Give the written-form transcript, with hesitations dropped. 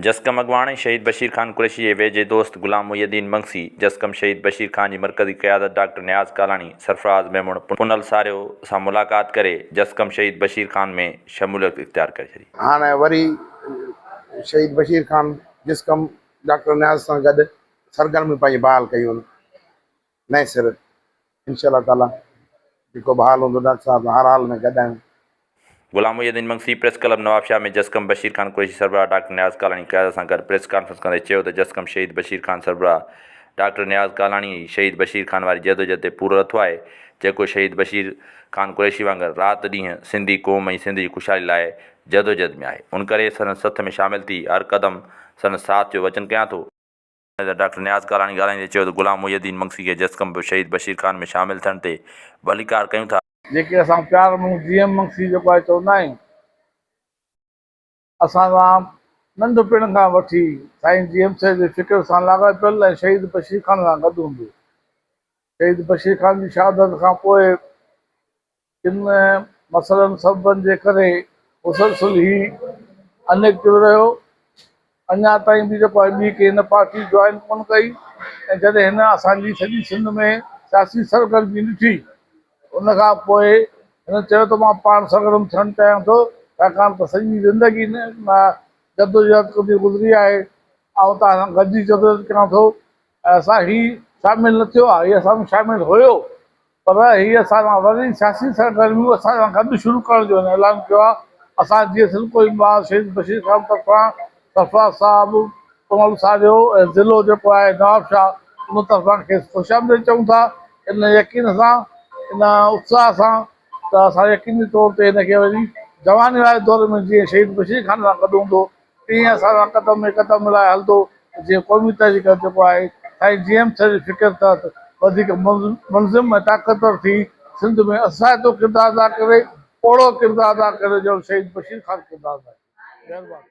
جسقم اڳواڻ ۽ شهيد بشير خان قريشي جي ويجهي دوست غلام محي الدين مگسي، جسقم شهيد بشير خان جي مرڪزي قيادت ڊاڪٽر نياز ڪالاڻي، سرفراز ميمڻ، پنهل ساريو سان ملاقات ڪري جسقم شهيد بشير خان ۾ شموليت اختيار ڪري ڇڏي. هاڻ وري شهيد بشير خان جسقم ڊاڪٽر نياز سان گڏ سرگرميون پنهنجي بحال ڪيون آهن. نئين سر انشاء الله تعالي جيڪو به حال هوندو ڊاڪٽر صاحب سان هر حال ۾ گڏ آهيون. غلام محي الدين مگسي پريس ڪلب نوابشاهه ۾ جسقم بشير خان قريشي سربراهه ڊاڪٽر نياز ڪالاڻي قيادت سان گڏ پريس ڪانفرنس ڪندي چيو ته جسقم شهيد بشير خان سربراهه ڊاڪٽر نياز ڪالاڻي ئي شهيد بشير خان واري جدوجهد تي پورو لٿو آهي جيڪو شهيد بشير خان قريشي وانگر رات ڏينهن سنڌي قوم ۽ سنڌ جي خوشحالي لاء جدوجهد ۾ آهي ان ڪري سندس سٿ ۾ شامل ٿي هر قدم سندس ساٿ جو وچن ڪيان ٿو. ڊاڪٽر نياز ڪالاڻي ڳالهائيندي چيو ته غلام محي الدين مگسي کي جسقم شهيد بشير خان ۾ شامل ٿيڻ تي ڀليڪار ڪيون ٿا. جيڪي اسان پيار مون جي ايم مگسي جيڪو آهي چوندا آهيون اسان سان ننڍپڻ کان وٺي سائين جي ايم سيد جي فڪر سان لاڳاپيل ۽ شهيد بشير خان سان گڏ هوندو شهيد بشير خان جي شهادت کان پوء ڪن مسئلن سببن جي ڪري مسلسل هي ان ايڪٽو رهيو. اڃا تائين به جيڪو آهي ٻي ڪنهن هن پارٽي جوائن ڪونه ڪئي ۽ جڏهن هن اسان جي سڄي سنڌ ۾ سياسي سرگرمي ڏٺي ان کان پوء هن چيو ته مان پاڻ سرگرم ٿيڻ چاهيان ٿو ڇاڪاڻ ته سڄي زندگي جدوجهد ڪندي گذري آهي آئون توهان سان گڏجي جدوجهد ڪيان ٿو ۽ اسان هي شامل نه ٿيو آهي هي اسان ۾ شامل هيو پر هي اسان سان وري سياسي سرگرميون اسان سان گڏ شروع ڪرڻ جو هن اعلان ڪيو آهي. اسان جيئن سنڌ ڪوئي محاذ شهيد بشير خان طرفان سرفراز صاحب، ڪنول ساريو ۽ ضلعو جيڪو آهي نوابشاهه ان طرفان کيس خوش آمديد چئون ٿا ان يقين سان ان اتساهه سان ته اسان يقيني طور تي هن کي وري جواني واري دور ۾ جيئن شهيد بشير خان سان گڏ هوندو تيئن اسان سان قدم ۾ قدم ملائي هلندو ته جيئن قومي تحريڪ جيڪو آهي سائين جي ايم سيد جي فڪر تحت وڌيڪ منظم ۽ طاقتور ٿي سنڌ ۾ اثرائتو ڪردار ادا ڪري، اوڙو ڪردار ادا ڪري جهڙو شهيد بشير خان ڪردار ادا ڪيو. مهرباني.